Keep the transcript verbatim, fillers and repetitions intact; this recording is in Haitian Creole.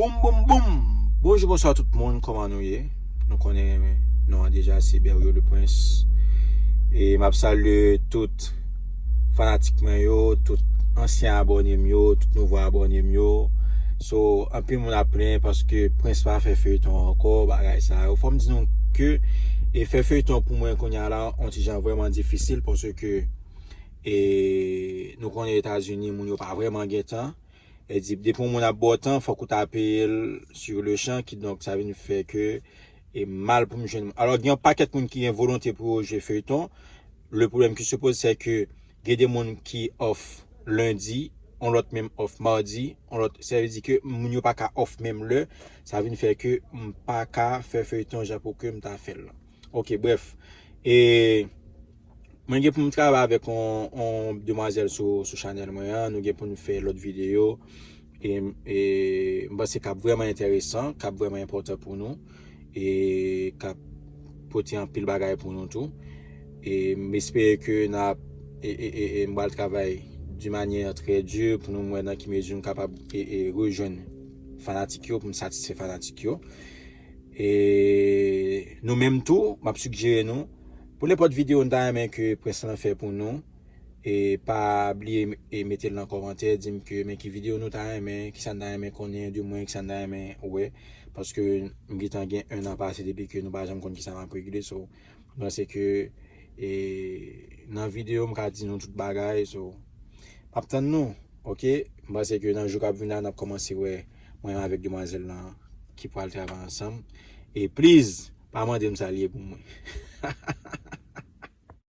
Boum, boum, boum! Bonjou, bonswa tout moun, kòman nou ye? Nou konnen non an deja, se Berrio le Prince. E m ap salye tout fanatik mwen yo, tout ansyen abòne m yo, tout nouvo abòne m yo. So, anpil moun ap plenyen paske Prince pa fè feyton ankò, bagay sa yo. Fò m di nou ke e fè feyton pou mwen kounye a la, on ti jan vrèman difisil paske e nou konnen Etazini, moun yo pa vrèman gen tan. E di, depi yon moun ap ba w tan, fòk ou ta peye l sur le champ, kidonk sa vin fè ke e mal pou m jwenn moun. Alò, gen yon pakèt moun ki gen volonte pou yo jwe feyton. Le problème qui se pose, c'est que gen de moun ki off lendi, on lòt menm off madi, on lòt, sa vle di ke moun yo pa ka off menm lè, sa vin fè ke m pa ka fè feyton jan pou ke m ta fè l lan. Ok, bref. E mwen gen pou m travay avèk on, on demwazèl sou, sou chanèl mwen an. Nou gen pou n fè lòt videyo. E, e m panse k ap vrèman enteresan, k ap vrèman enpòtan pou nou. E k ap pote anpil bagay pou nou tou. E m espere ke n ap, e, e, e, e m pral travay de manyè trè di pou nou wè nan ki mezi nou kapab e, e, rejwenn fanatik yo, pou m satisfè fanatik yo. E nou menm tou, m ap sigjere nou, pou nenpòt videyo nou ta renmen ke Prince lan fè pou nou, e pa bliye e mete l nan kòmantè, di m ke men ki videyo nou ta renmen, kisa n ta renmen konnen de mwen, kisa n ta renmen wè, paske m gentan gen en an pase depi ke nou pa janm konn kisa n ap regle, so, m panse ke e nan videyo m ka di nou tout bagay, so, m ap tann nou, ok? M panse ke nan jou k ap vin la, n ap kòmanse wè mwen avèk demwazèl lan ki pral travay ansanm. E please, pa mande m sa l ye pou mwen.